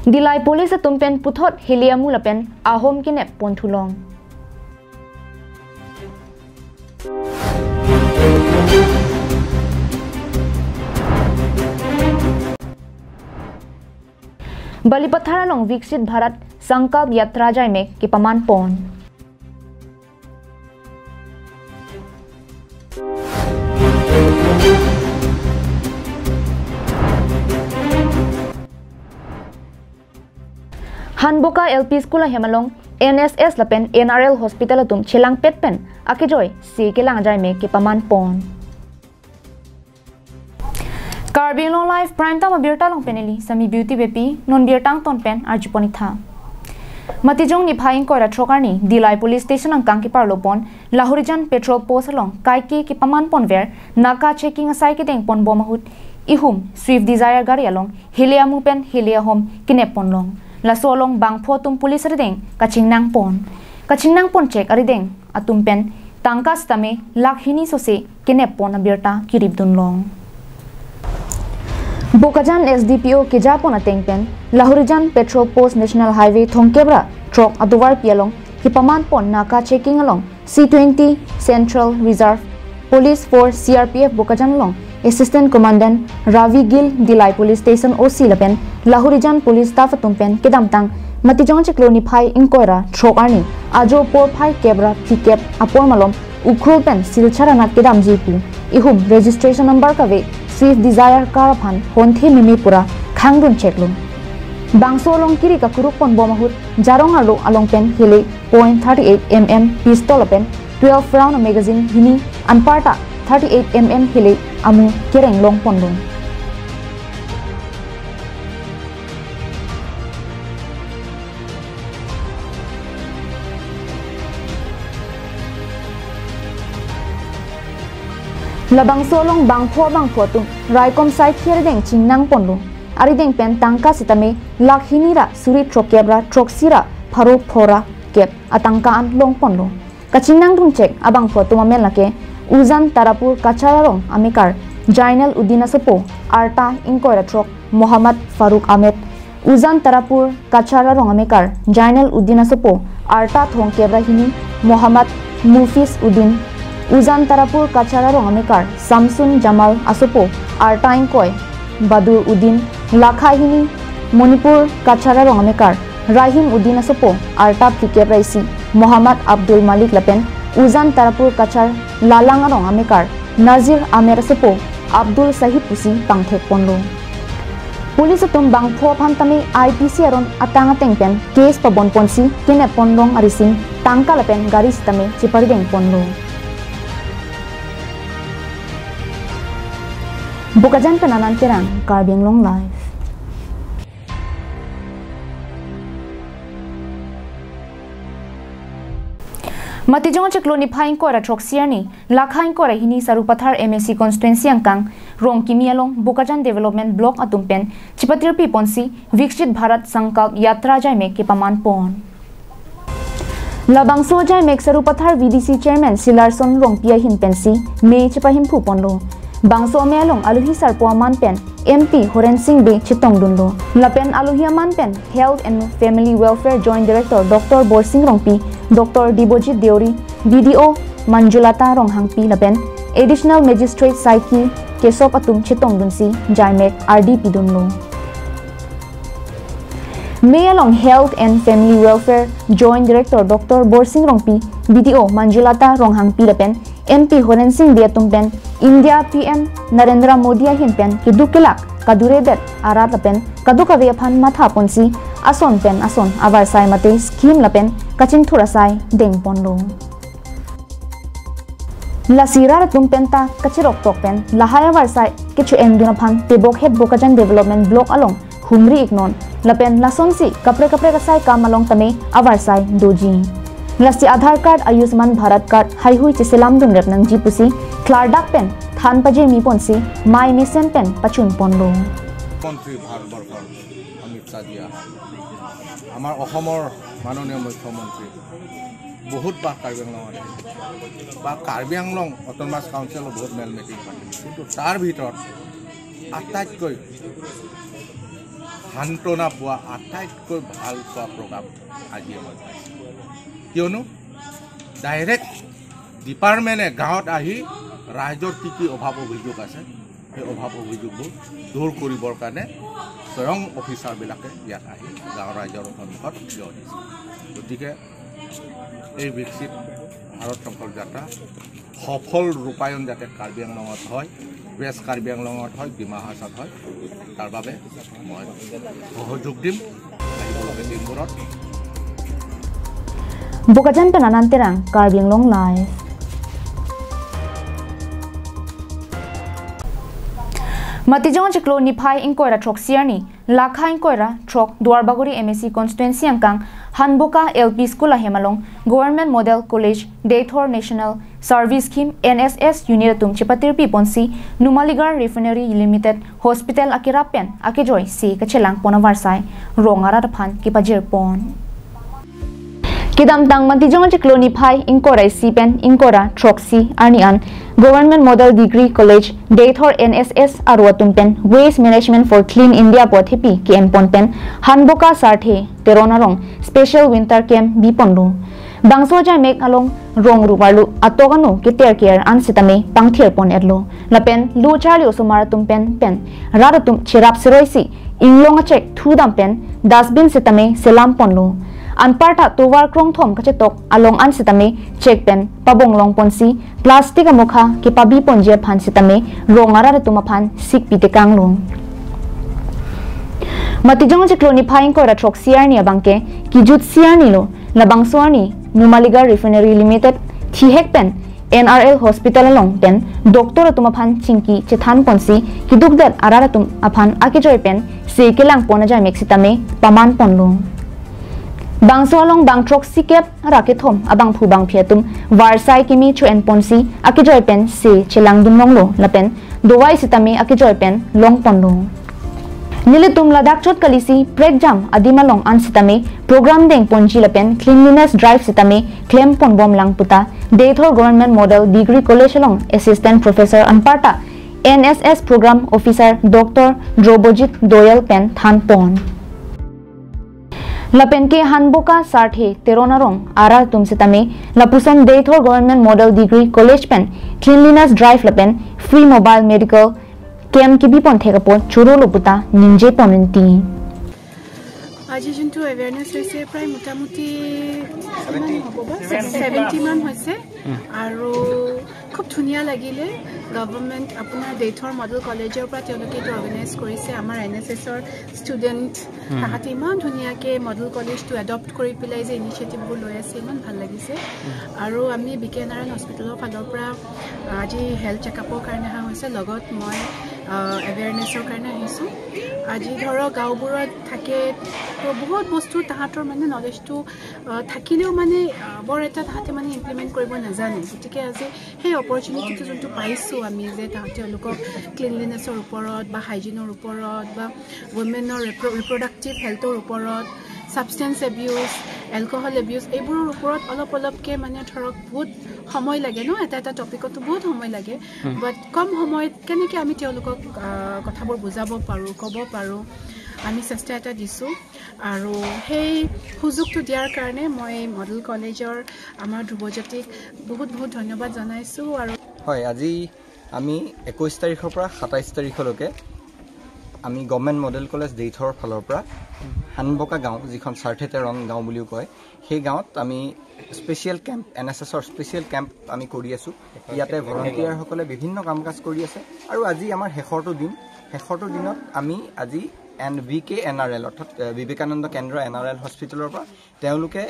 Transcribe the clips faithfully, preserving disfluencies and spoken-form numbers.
Dillai police atum pen puthot heli amu lapen ahom kenep pon thulong. Balipathar along Viksit Bharat Sankalp Yatra jaimek kepaman pon. Hanboka L P School ahem along N S S lapen N R L Hospital atum chelangpet pen akejoi si kelang jaimek kepaman pon. Karbi Anglong Live Prime Time abirta along pen neli Sami Beauty Beypi, non birta angton pen arjupon-ik tha. Matijong niphai ingkoi ra throk arni, Dillai Police Station angkang keparlo pon, Lahorijan Patrol Post along kaike kepaman ponver, naka checking asai kedeng pon bom ahut, ihum Swift Dzire gari along heli amu pen heli ahom kenep ponlong. Laso along bangpho atum police arideng kachingnang pon. Kachingnang ponchek arideng atum pen tangka sitame lakh hini sose kenep pon abirta kirip dunlong. Bokajan S D P O keja pon ateng pen Lahorijan Patrol Post National Highway thomkep ra throk adovarpi along kepaman pon naka checking along C twenty Central Reserve Police Force, C R P F, Bokajan along Assistant Commandant Ravi Gill, Dillai Police Station O C lapen Lahorijan Police Staff atum pen kedamtang Matijong chiklo niphai ingkoi ra throk arni ajo porphai kep ra phlikep apor malom Ukhrul pen Silchar anat kedamji pu ihum registration number kave Swift Dzire car aphan honthe meme pura khangdun cheklo. Bangso along kiri kakuruk pon bom ahut jarong arlo along pen heli point thirty eight M M pistol lapen twelve round magazine hini anparta thirty eight M M heli amu kereng long ponlo. Labangso along bangpho bangpho atum raikom sai kher deng chingnang ponlo. Arideng pen tangka sitame lakh hini ra suri throkkep ra throksi ra pharo phora kep atangka an long ponlo. Kachingnang dunchek abangpho atum amen lake Ujan Tarapur Kachar arong amekar Jainal Uddin asopo, arta ingkoi ra throk Mohammad Farooq Ahmed, Ujan Tarapur Kachar arong amekar Jainal Uddin asopo, arta thomkep ra hini Mohammad Mufiz Uddin, Ujan Tarapur Kachar arong amekar Samsun Jamal asopo, arta ingkoi Badur Uddin, lakha hini Manipur Kachar arong amekar Rahim Uddin asopo, arta phlikep ra isi Mohammad Abdul Malik lapen Ujan Tarapur Kachar Lalang arong amekar Nazir Ahmed asopo Abdul Sahib pusi pangthek ponlo. Police atum bangpho aphan tame I P C aron atang ateng pen case pabon ponsi kenep ponlong arising tangka lapen gari sitame cheparideng ponlo. Bokajan pen Anand Terang, Karbi Anglong Live. Matijong chiklo niphai ingkoi ra throksi arni, lakha ingkoi ra hini Sarupathar M A C constituency angkang Rongkimi along Bokajan Development Block atum pen chepatirpi ponsi Viksit Bharat Sankalp Yatra jaimek kepaman pon. Labangso jaimek Sarupathar V D C Chairman Silarson Rongpi ahin pensi me chepahemphu ponlo. Bangso amei along alohi sarpo aman pen M P Horen Sing Bey chetongdunlo. Lapen alohi aman pen Health and Family Welfare Joint Director Doctor Borsing Rongpi, Doctor Dibojit Deori, B D O Manjulata Ronghangpi lapen Additional Magistrate Saiki Kesop atum chetongdunsi jaimek ardi pidunlo. Mei along Health and Family Welfare Joint Director Doctor Borsing Rongpi, B D O Manjulata Ronghangpi lapen M P Horen Sing Bey atum pen India P M Narendra Modi ahin pen keduk kelak kaduredet arat lapen kadokave aphan matha ponsi ason pen ason avarsai mate scheme lapen kachingthur asai dengponlo. Lasi rat atum penta kachirok tok pen lahai avarsai kecho-engdun aphan tebok het Bokajan Development Block along humri iknon lapen lasonsi kaprek kaprek asai kam along tame avarsai doji. Lasi Aadhaar card, Ayushman Bharat card haihui cheselamdun rep nangji pusi klardak pen than pajirmi ponsi mei mesen pen pachun ponlo. মন্ত্ৰী ভাৰতবৰ্ষৰ অমিত শ্বাহজী আহক। আমাৰ অসমৰ মাননীয় মুখ্যমন্ত্ৰী বহুতবাৰ কাৰ্বি আংলঙত আহিছে বা কাৰ্বি আংলং অট'নমাছ কাউন্সিলৰ বহুত মেল মিটিং পাতিছে, কিন্তু তাৰ ভিতৰত আটাইতকৈ সান্তনা পোৱা, আটাইতকৈ ভাল পোৱা প্ৰগ্ৰাম আজিয়ে মই পাইছোঁ। কিয়নো ডাইৰেক্ট ডিপাৰ্টমেণ্টে গাঁৱত আহি ৰাইজৰ কি কি অভাৱ অভিযোগ আছে, সেই অভাৱ অভিযোগবোৰ দূৰ কৰিবৰ কাৰণে স্বয়ং অফিচাৰবিলাকে ইয়াত আহি গাঁৱৰ ৰাইজৰ সন্মুখত থিয় দিছে। গতিকে এই বিকশিত ভাৰত সংকল্প যাত্ৰা সফল ৰূপায়ণ যাতে কাৰ্বি আংলঙত হয়, ৱেষ্ট কাৰ্বি আংলঙত হয়, ডিমা হাছাওত হয়, তাৰ বাবে মই সহযোগ দিম আহিবলগীয়া দিনবোৰত। Bokajan pen Anand Terang, Karbi Anglong Live. Matijong chiklo niphai ingkoi ra throksi arni, lakha ingkoi ra throk Duarbagori M A C constituency angkang Hanboka L P School ahem along Government Model College, Deithor National Service Scheme, N S S unit atum chepatirpi ponsi Numaligarh Refinery Limited Hospital akerap pen akejoi se kachelang pon avarsai rong arat aphan kepajir pon. Kedamtang Matijong chiklo niphai ingkoi ra isi pen ingkoi ra throksi arni an Government Model Degree College, Deithor N S S aro atum pen Waste Management for Clean India pu athepi ke-en pon pen Hanboka Sarthe Teron arong special winter camp bi ponlo. Bangso ajaimek along rong rup arlo atok anu keter ker an sitame pangthir pon etlo. Lapen lo charli osomar atum pen pen rat atum cherap seroi si inglong achek thu dam pen dustbin sitame selam ponlo. Anparta tovar krongthom kachetok along an sitame chek pen pabong long ponsi plastic amokha kepabi ponji aphan sitame rong arat atum aphan sikpi tekanglo. Matijong chiklo niphai ingkoi ra throksi arni abangke kijut si arni lo, labangso arni Numaligarh Refinery Limited thihek pen N R L Hospital along pen doctor atum aphan chingki chethan ponsi keduk det arat atum aphan akejoi pen se kelang pon ajaimek sitame paman ponlo. Bangso along bang throksi kep ra kethom abangphu bangphi atum varsai kimi cho-en ponsi akejoi pen se chelang dun longlo lapen dovai sitame akejoi pen long ponlo. Nelitum ladak chot kalisi prekjam adim along an sitame program deng ponji lapen cleanliness drive sitame klem pon bom lang puta Deithor Government Model Degree College along Assistant Professor anparta N S S Program Officer Doctor Drobojit Doyal pen than pon. Lapen ke Hanboka Sarthe Teron arong arat atum sitame lapuson Deithor Government Model Degree College pen cleanliness drive lapen free mobile medical camp kebi pon thek apot choro lo puta ningje pon rinti. আজি যোনটো এৱেৰনেছ হৈছে, প্ৰায় মোটামুটি কিমান হ'ব বা? ছেভেণ্টি মান হৈছে। আৰু খুব ধুনীয়া লাগিলে। গভৰ্ণমেণ্ট, আপোনাৰ দেইথৰ মডেল কলেজৰ পৰা তেওঁলোকে এইটো অৰ্গেনাইজ কৰিছে। আমাৰ এন এছ এছৰ ষ্টুডেণ্ট তাহাঁতে ইমান ধুনীয়াকৈ মডেল কলেজটো এডপ্ট কৰি পেলাই যে ইনিচিয়েটিভবোৰ লৈ আছে, ইমান ভাল লাগিছে। আৰু আমি বি কে এন আৰ এল হস্পিটেলৰ ফালৰ পৰা আজি হেল্থ চেকআপৰ কাৰণে অহা হৈছে, লগত মই এৱেৰনেছৰ কাৰণে আহিছোঁ। আজি ধৰক গাঁওবোৰত থাকে, তো বহুত বস্তু তাহাঁতৰ মানে নলেজটো থাকিলেও মানে বৰ এটা তাহাঁতে মানে ইমপ্লিমেণ্ট কৰিব নাজানে। গতিকে আজি সেই অপৰচুনিটিটো যোনটো পাইছোঁ আমি, যে তাহাঁতে তেওঁলোকক ক্লিনলিনেছৰ ওপৰত বা হাইজিনৰ ওপৰত বা ৱমেনৰ ৰিপ্ৰ-, ৰিপ্ৰডাক্টিভ হেল্থৰ ওপৰত, ছাবষ্টেঞ্চ এবিউজ, এলকহল এবিউজ, এইবোৰৰ ওপৰত অলপ অলপকৈ মানে ধৰক বহুত সময় লাগে ন, এটা এটা টপিকতো বহুত সময় লাগে। বাট কম সময়ত কেনেকৈ আমি তেওঁলোকক আহ, কথাবোৰ বুজাব পাৰোঁ, ক'ব পাৰোঁ, আমি চেষ্টা এটা দিছোঁ। আৰু সেই সুযোগটো দিয়াৰ কাৰণে মই মডেল কলেজৰ আমাৰ ধ্ৰুৱজ্যোতিক বহুত বহুত ধন্যবাদ জনাইছোঁ। আৰু হয়, আজি আমি একৈছ তাৰিখৰ পৰা সাতাইছ তাৰিখলৈকে আমি গভৰ্ণমেণ্ট মডেল কলেজ দেইথৰ ফালৰ পৰা হানবকা গাঁও, যিখন চাৰ্থে তেৰণ গাঁও বুলিও কয়, সেই গাঁৱত আমি স্পেচিয়েল কেম্প, এন এছ এছৰ স্পেচিয়েল কেম্প আমি কৰি আছোঁ। ইয়াতে ভলণ্টিয়াৰসকলে বিভিন্ন কাম কাজ কৰি আছে আৰু আজি আমাৰ শেষৰটো দিন। শেষৰটো দিনত আমি আজি N V K N R L, অৰ্থাৎ এ, বিবেকানন্দ কেন্দ্ৰ এন আৰ এল হস্পিটেলৰ পৰা তেওঁলোকে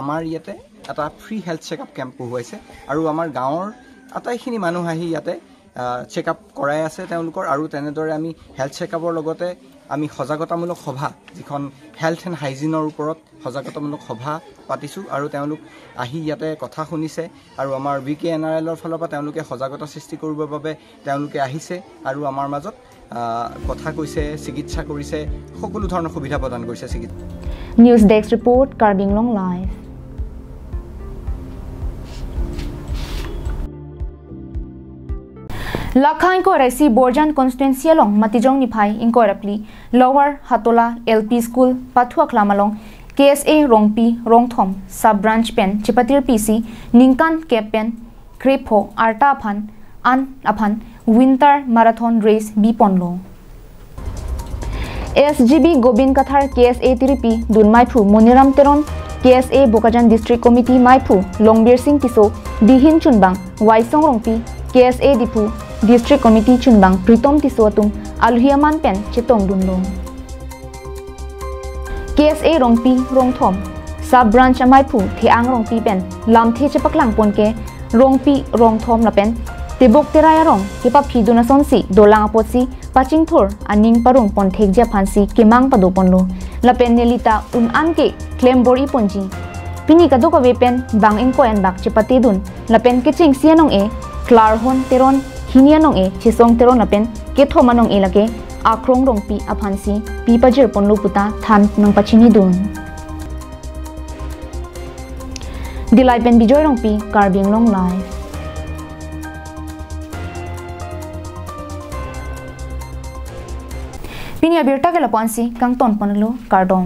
আমাৰ ইয়াতে এটা ফ্ৰী হেল্থ চেকআপ কেম্প বহুৱাইছে আৰু আমাৰ গাঁৱৰ আটাইখিনি মানুহ আহি ইয়াতে চেকআপ কৰাই আছে তেওঁলোকৰ। আৰু তেনেদৰে আমি হেল্থ চেকআপৰ লগতে আমি সজাগতামূলক সভা, যিখন হেল্থ এণ্ড হাইজিনৰ ওপৰত সজাগতামূলক সভা পাতিছোঁ আৰু তেওঁলোক আহি ইয়াতে কথা শুনিছে আৰু আমাৰ ভি কে এন আৰ এলৰ ফালৰ পৰা তেওঁলোকে সজাগতা সৃষ্টি কৰিবৰ বাবে তেওঁলোকে আহিছে আৰু আমাৰ মাজত, আহ, কথা কৈছে, চিকিৎসা কৰিছে, সকলো ধৰণৰ সুবিধা প্ৰদান কৰিছে চিকিৎসা। News Desk Report, Karbi Anglong Live. Lakha ingkoi ra isi Borjan constituency along Matijong niphai ingkoi ra phli Lower Hatola L P School pathu aklam along K S A Rongpi Rongthom Sub Branch pen chepatirpi si ningkan kep pen krepho arta aphan an aphan Winter Marathon Race biponlo. S G B Gobin Kathar, K S A tiripi dun maiphu Moniram Teron, K S A Bokajan District Committee maiphu Longbir Sing Tisso, bihin chunbang Waisong Rongpi, K S A Diphu District Committee chunbang Pritom Tisso atum aluhi aman pen chetongdunlo. K S A Rongpi Rongthom Sub Branch amaiphu Theang Rongpi pen lamthe chepaklangpon ke Rongpi Rongthom lapen tebok terai arong kepaphidun asonsi dolang apotsi pachingthur aning parungpon thekji aphansi kemang padoponlo. Lapen nelita un-an ke klem bor-iponji. Pini kadokave pen bang ingkoi an bak chepatedun. Lapen kechengsi anong-e Klarhon Teron, hini anong-e Chesong Teron lapen kethom anong-e lake Akrong Rongpi aphansi pi pajirponlo puta than nangpachinidun. Dillai pen Bijoy Rongpi, Karbi Anglong Live. Pini abirta ke lapu-ansi kangtonponlo, kardom.